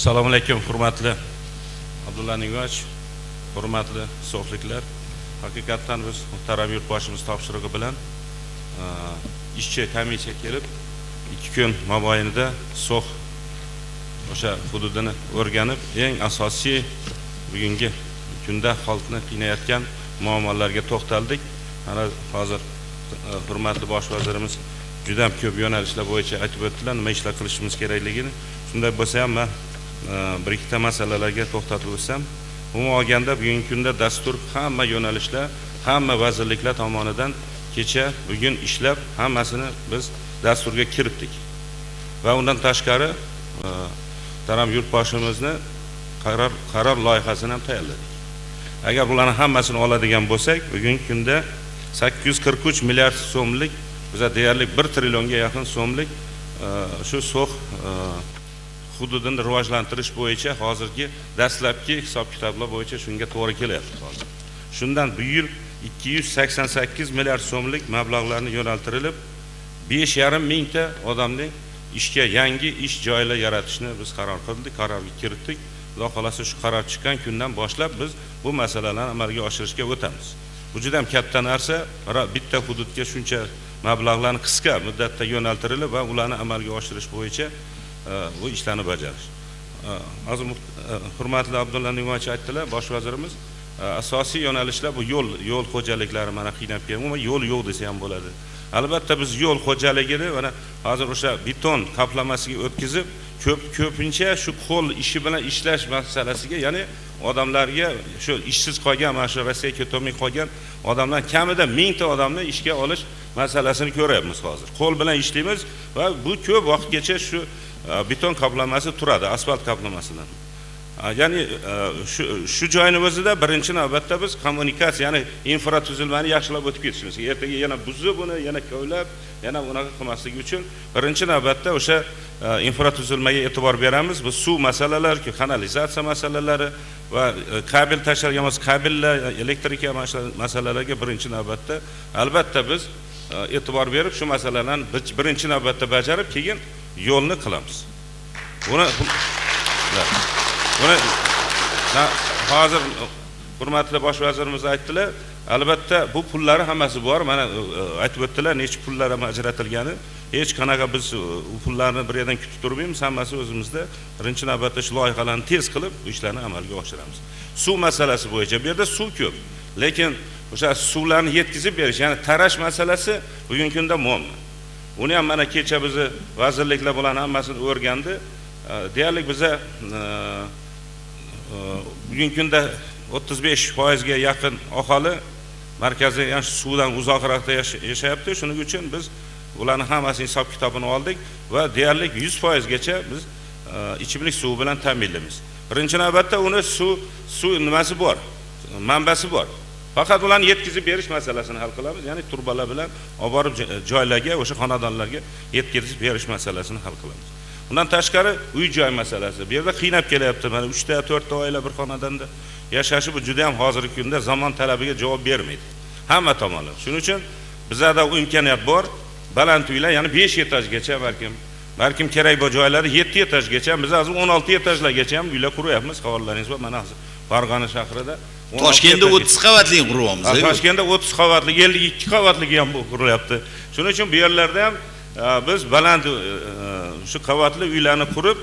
Assalomu alaykum, hurmatli Abdulla Nig'matovich, hurmatli so'xliklar. Haqiqatdan biz muhtaram yurtboshimiz topshirig'i bilan ishchi komissiya kelib 2 kun mobaynida So'x o'sha hududini o'rganib, eng asosiy bugungi kunda xalqni qiynayotgan muammolarga to'xtaldik. Mana hozir hurmatli bosh vazirimiz juda ham ko'p yo'nalishlar bo'yicha aytib o'tdilar, nima ishlar qilishimiz kerakligini. Shunday bo'lsa ham men bir ikkita masalalarga to'xtatib o'tsam, umuman olganda bugungi kunda dastur hamma yo'nalishlar, hamma vazirliklar tomonidan kecha, bugun ishlab hammasini biz dasturga kiritdik. Va undan tashqari muhtaram yurtboshimizni qaror loyihasini ham tayyorladik. Agar bularni hammasini oladigan bo'lsak, bugungi kunda 843 milliard so'mlik, biza deyarli 1 trillionga yaqin so'mlik shu So'x hududini rivojlantirish bo'yicha hozirgi dastlabki hisob-kitoblar bo'yicha shunga to'g'ri kelyapti hozir. Shundan bu yil 288 milliard so'mlik mablag'larni yo'naltirilib, 5,5 mingta odamning ishga yangi ish joylari yaratishni biz qaror qildik, qarorga kiritdik. Xudo xolasa shu qaror chiqqan kundan boshlab biz bu masalalarni amalga oshirishga o'tamiz. Bu juda ham katta narsa, bitta hududga shuncha mablag'larni qisqa muddatda yo'naltirilib va ularni amalga oshirish bo'yicha bu ishlarni bajarish. Hozir hurmatli Abdulla Nig'matovich aytdilar, bosh vazirimiz, asosiy yo'nalishlar bu yo'l xo'jaliklari mana qiynab kelgan. Umuman yo'l yo'q desa ham bo'ladi. Albatta biz yo'l xo'jaligini mana hozir o'sha beton qoplamasiga o'tkazib, ko'pincha shu qo'l ishi bilan ishlash masalasiga, ya'ni odamlarga shu ishsiz qolgan, mana shu Rossiyaga ketolmay qolgan odamlar kamida 1000 ta odamni ishga olish masalasini ko'ryapmiz hozir. Qo'l bilan ishlaymiz va bu ko'p vaqtgacha shu beton qoplamasi turadi, asfalt qoplamasidan. Ya'ni shu joyni o'zida birinchi navbatda biz kommunikatsiya, ya'ni infratuzilmani yaxshilab o'tib ketishimiz kerak. Ertaga yana buzib uni, yana kovlab, yana unaqa qilmasligi uchun birinchi navbatda o'sha infratuzilmaga e'tibor beramiz. Bu suv masalalari, kanalizatsiya masalalari va kabel tashlangan bo'lsa, kabellar, elektrika masalalarga birinchi navbatda albatta biz e'tibor berib shu masalalarni birinchi navbatda bajarib, keyin yo'lni qilamiz. Buni hozir hurmatli bosh vazirimiz aytdilar, albatta bu pullari hammasi bor. Mana aytib o'tdilar, necha pullar ham ajratilgani. Hech qanaqa biz u pullarni bir yerdan kutib turmaymiz, hammasi o'zimizda. Birinchi navbatda shu loyihalarni tez qilib, bu ishlarni amalga oshiramiz. Suv masalasi bo'yicha bu yerda suv ko'p, lekin o'sha suvlarni yetkazib berish, ya'ni tarash masalasi bugungi kunda muammo. Uni ham mana kecha bizni vazirliklar bilan hammasini o'rgandi. Deyarli biza bugungi kunda 35% ga yaqin aholi markaziy, ya'ni suvdan uzoqroqda yashayapti. Shuning uchun biz ularni hammasini hisob kitobini oldik va deyarli 100% gacha biz ichimlik suvi bilan ta'minlaymiz. Birinchi navbatda uni suv nimasi bor, manbasi bor. Faqat ularni yetkazib berish masalasini hal qilamiz, ya'ni turbalar bilan olib borib joylarga, o'sha xonadonlarga yetkazib berish masalasini hal qilamiz. Undan tashqari uy joy masalasi. Bu yerda qiynab kelyapti. Mana 3 ta, 4 ta oila bir xonadonda yashashi bu juda ham hozirgi kunda zamon talabiga javob bermaydi. Hamma tomonlama. Shuning uchun bizada u imkoniyat bor. Baland uylar, ya'ni 5 etajgacha balkim kerak bo'lgan joylarda 7 etajgacha, biz hozir 16 etajlargacha ham uylar quryapmiz. Xabarlaringiz bor, mana hozir Farg'ona shahrida Toshkentda 30 qavatli quryapmiz. Toshkentda 30 qavatli, 52 qavatligi ham qurilyapti. Shuning uchun bu yerlarda ham biz baland shu qavatli uylarni qurib,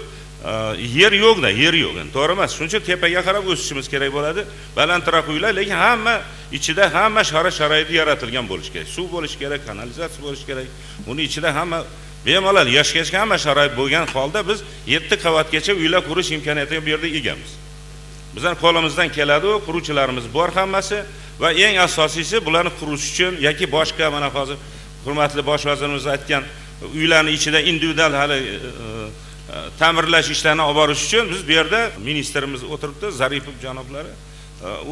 yer yo'qda, yer yo'q. Endi to'g'ri emas. Shuning uchun tepaga qarab o'sishimiz kerak bo'ladi. Balandroq uylar, lekin hamma ichida hamma sharoiti yaratilgan bo'lishi kerak. Suv bo'lishi kerak, kanalizatsiya bo'lishi kerak. Uni ichida hamma bemalol yashashga hamma sharoit bo'lgan holda biz 7 qavatgacha uylar qurish imkoniyatiga bu yerda egamiz. Bizning qo'limizdan keladi, quruvchilarimiz bor hammasi va eng asosiysi bularni qurish uchun yoki boshqa mana hozir hurmatli bosh vazirimiz aytgan uylarni ichida individual hali ta'mirlash ishlarini olib borish uchun biz bu yerda ministrimiz o'tiribdi, Zaripov janoblari.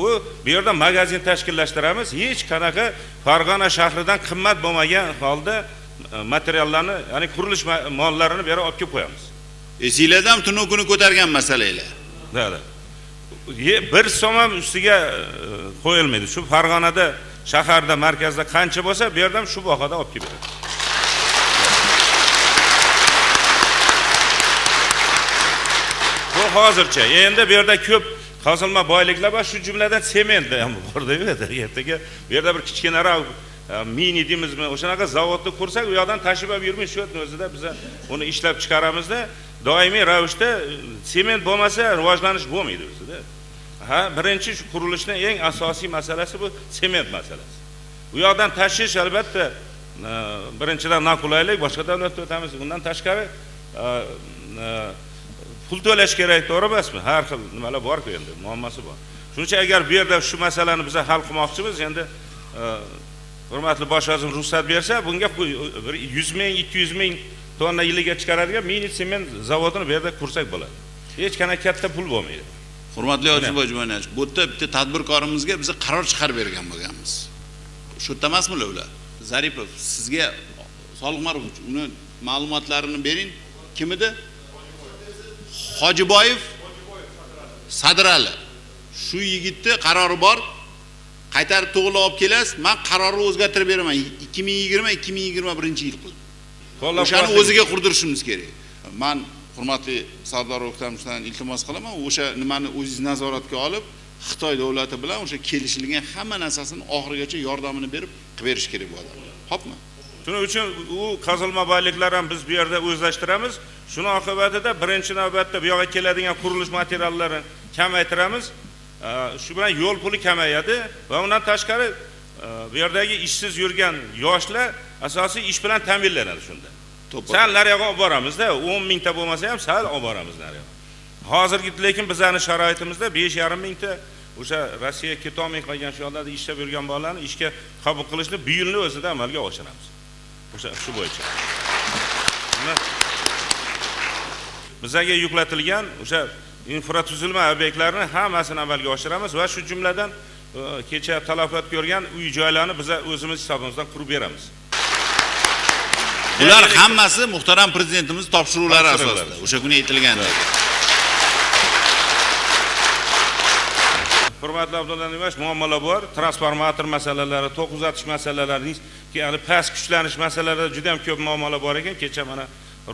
U bu yerda magazin tashkillashtiramiz. Hech qanaqa Farg'ona shahridan qimmat bo'lmagan holda materiallarni, ya'ni qurilish mollarini bu yerga olib kelib qo'yamiz. Esinglarda ham tunu kuni ko'targan masalalar. Da. Bir so'm ham ustiga qo'yilmaydi. Shu Farg'onada, shaharda, markazda qancha bo'lsa, bu yerda ham shu bahoda olib kelib beradi. Bu Hozircha endi bu yerda ko'p qazilma boyliklar bor, shu jumladan sement ham borda bu yerda. Ertaga bu yerda bir kichkinaroq mini deymizmi, o'shanaqa zavodni qursak, u yoqdan tashib olib yurmay, shu yerni o'zida biz uni ishlab chiqaramizda, doimiy ravishda sement bo'lmasa rivojlanish bo'lmaydi o'zida. Ha, birinchi shu qurilishning eng asosiy masalasi bu sement masalasi. U yoqdan tashish albatta birinchidan noqulaylik, boshqa davlatda o'tamiz. Undan tashqari pul to'lash kerak, to'g'ri emasmi? Har xil nimalar bor-ku endi, muammosi bor. Shuning uchun agar bu yerda shu masalani biz hal qilmoqchimiz, endi hurmatli bosh vazir ruxsat bersa, bunga bir 100 ming, 200 ming tonna yiliga chiqaradigan mini sement zavodini bu yerda qursak bo'ladi. Hech qanday katta pul bo'lmaydi. Hurmatli Hojiboy Jumaniyazov, bu yerda bitta tadbirkorimizga biz qaror chiqarib bergan bo'lganmiz. Shu yerda emasmilar ular? Zaripov, sizga Solih Ma'rufovich, uni ma'lumotlarini bering. Kim edi? Hojiboyev Sadrali. Shu yigitni qarori bor. Qaytarib to'g'rilab olib kelasiz, men qarorni o'zgartirib beraman. 2020-2021 yil qilib. O'shani o'ziga qurdirishimiz kerak. Men hurmatli Sardor O'ktamovdan iltimos qilaman, o'sha nimani o'zingiz nazoratga olib, Xitoy davlati bilan o'sha kelishilgan hamma narsasini oxirigacha yordamini berib qilib berish kerak bu odamga. Xo'pmi? Shuning uchun u qazilma boyliklar ham biz bu yerda o'zlashtiramiz. Shuni oqibatida birinchi navbatda bu yoqqa keladigan qurilish materiallarini kamaytiramiz. Shu bilan yo'l puli kamayadi va undan tashqari bu yerdagi ishsiz yurgan yoshlar asosiy ish bilan ta'minlanadi shunda. Sal nariyoqqa olib boramizda, 10 mingta bo'lmasa ham sal olib boramiz nariyoqqa. Hozirgi lekin bizning sharoitimizda 5,5 mingta o'sha Rossiya ketolmay qolgan shu yerlarda ishlab yurgan bolalarni ishga qabul qilishni bu yilni o'zida amalga oshiramiz. O'sha shu bo'yicha. Bizga yuklatilgan o'sha infratuzilma obyektlarini hammasini amalga oshiramiz va shu jumladan kecha talafot ko'rgan uy joylarni biz o'zimiz hisobimizdan qurib beramiz. Bular hammasi muhtaram prezidentimiz topshiriqlari asosida o'sha kuni aytilgan. Hurmatli Abdulla Niyazov, muammolar bor, transformator masalalari, tok uzatish masalalari, ya'ni past kuchlanish masalalari juda ham ko'p muammolar bor ekan. Kecha mana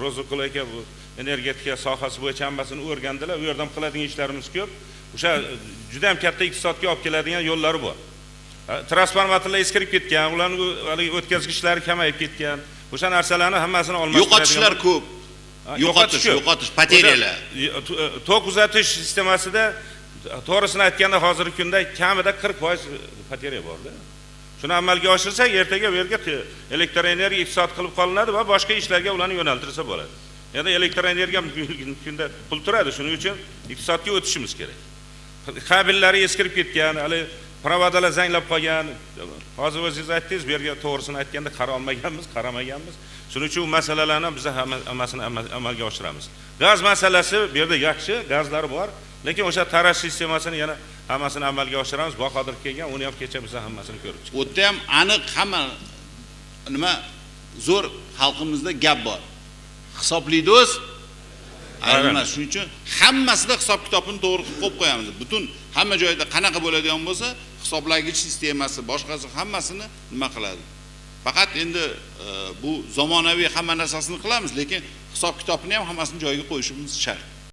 Ro'ziqul aka bu energetika sohasi bo'yicha hammasini o'rgandilar. U yerdan qiladigan ishlarimiz ko'p. O'sha juda ham katta iqtisodga olib keladigan yo'llari bor. Transformatorlar eskirib ketgan, ularning haligi o'tkazgichlari kamayib ketgan. O'sha narsalarni hammasini olmashtiradigan yo'qotishlar ko'p. Yo'qotish, poteriyalar. Tok uzatish sistemasida to'g'risini aytganda hozirgi kunda kamida 40% poteriya borda. Shuni amalga oshirsak, ertaga bu yerga elektr energiya iqtisod qilib qolinadi va boshqa ishlarga ularni yo'naltirsa bo'ladi. Ya'ni elektr energiya bugungi kunda pul turadi, shuning uchun iqtisodga o'tishimiz kerak. Kabellari eskirib ketgan, hali provodalar zanglab qolgan. Hozir o'zingiz aytdingiz, bu yerga to'g'risini aytganda qara olmaganmiz, qaramaganmiz. Shuning uchun bu masalalarni biz hammasini amalga oshiramiz. Gaz masalasi bu yerda yaxshi, gazlar bor, lekin o'sha tarash sistemasini yana hammasini amalga oshiramiz. Bahodir kelgan, uni ham kecha biz hammasini ko'rib chiqdik. U yerda ham aniq hamma nima zo'r xalqimizda gap bor. Hisobli do'st ayrilmas. Shuning uchun hammasida hisob kitobini to'g'ri qilib qo'yib qo'yamiz. Butun hamma joyda qanaqa bo'ladigan bo'lsa, hisoblagich sistemasi, boshqasi hammasini nima qiladi. Faqat endi bu zamonaviy hamma narsasini qilamiz, lekin hisob kitobini ham hammasini joyiga qo'yishimiz shart.